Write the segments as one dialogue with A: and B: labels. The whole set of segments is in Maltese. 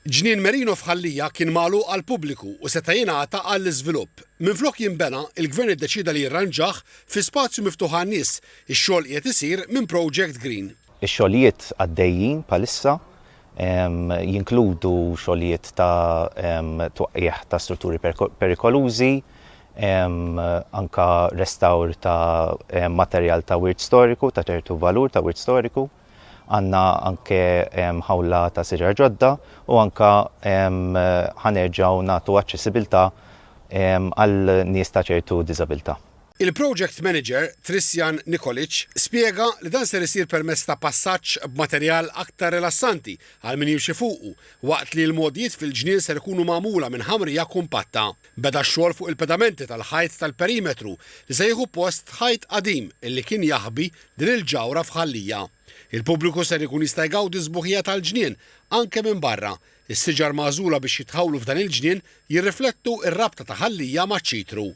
A: Ġnien Merino f'Ħal Lija kien magħluq għall-pubbliku u seta' jingħata għall-iżvilupp. Minflok jinbena, il-Gvern iddeċieda li jirranġah fi spazju miftuħ għan-nies. Ix-xogħol qiegħed isir minn Project Green.
B: Ix-xogħlijiet għaddejjin bħalissa jinkludu xogħlijiet ta' twaqqigħ ta' strutturi perikolużi, anke restawr ta' materjal ta' wirt storiku, ta' ċertu valur ta' wirt storiku. Għandna anke ħawla ta' siġar ġodda u anke ħa nerġgħu nagħtu aċċessibilità għal nies ta' ċertu diżabilità.
A: Il-Project Manager, Trisjan Nikolic, spjega li dan ser isir permezz ta' passaġġ b'materjal aktar rilassanti għal min jimxi fuqu, waqt li l-mogħdijiet fil-ġnien ser ikunu magħmula minn ħamrija kumpatta. Beda x-xogħol fuq il-pedamenti tal-ħajt tal-perimetru li se jieħu post ħajt qadim li kien jaħbi din il-ġawhra f'Ħal Lija. Il-pubbliku ser ikun jista' jgawdi s-sbuħija tal-ġnien anke minn barra. Is-siġar magħżula biex jitħawlu f'dan il-ġnien jirriflettu r-rabta ta' Ħal Lija maċ-ċitru.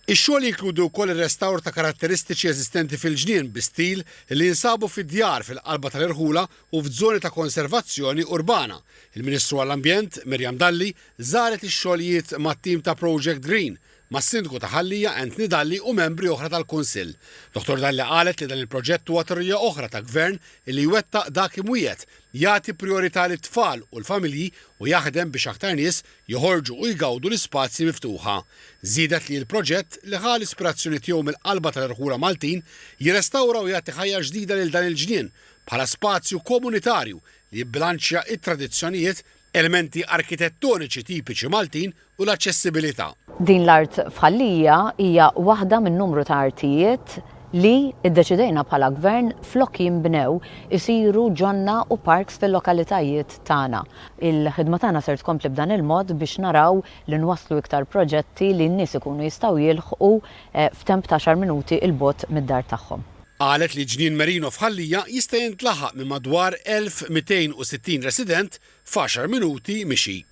A: Ix-xogħol jinkludi wkoll ir-restawr ta' karatteristiċi eżistenti fil-ġnien bi stil li jinsabu fi djar fil-qalba tal-irħula u f'żoni ta' konservazzjoni urbana. Il-Ministru għall-Ambjent, Miriam Dalli, żaret ix-xogħlijiet mat-tim ta' Project Green, mas-Sindku ta' Ħal Lija Anthony Dalli u membri oħra tal-Kunsill. Dottor Dalli qalet li dan il-proġett huwa turija oħra ta' Gvern li jwettaq dak imwiegħed, jagħti prijorità lit-tfal u l-familji u jaħdem biex aktar nies joħorġu u jgawdu l-ispazji miftuħa. Żiedet li l-proġett, li ħa l-ispirazzjoni tiegħu mill-qalba tal-irħula Maltin, jirrestawra u jagħti ħajja ġdida lil dan il-ġnien bħala spazju komunitarju li jibbilanċja t-tradizzjonijiet, elementi arkitettoniċi tipiċi Maltin u l-aċċessibilità.
C: Din l-art f'Ħal Lija hija waħda minn numru ta' artijiet li ddeċidejna bħala Gvern flok jinbnew isiru ġonna u parks fil-lokalitajiet tagħna. Il-ħidma tagħna ser tkompli b'dan il-mod biex naraw li nwasslu iktar proġetti li n-nies ikunu jistgħu jilħqu f'temp ta' għaxar minuti 'l bogħod mid-dar tagħhom.
A: Qalet li Ġnien Merino f'Ħal Lija jista' jintlaħaq minn madwar 1,260 resident f'għaxar minuti mixi.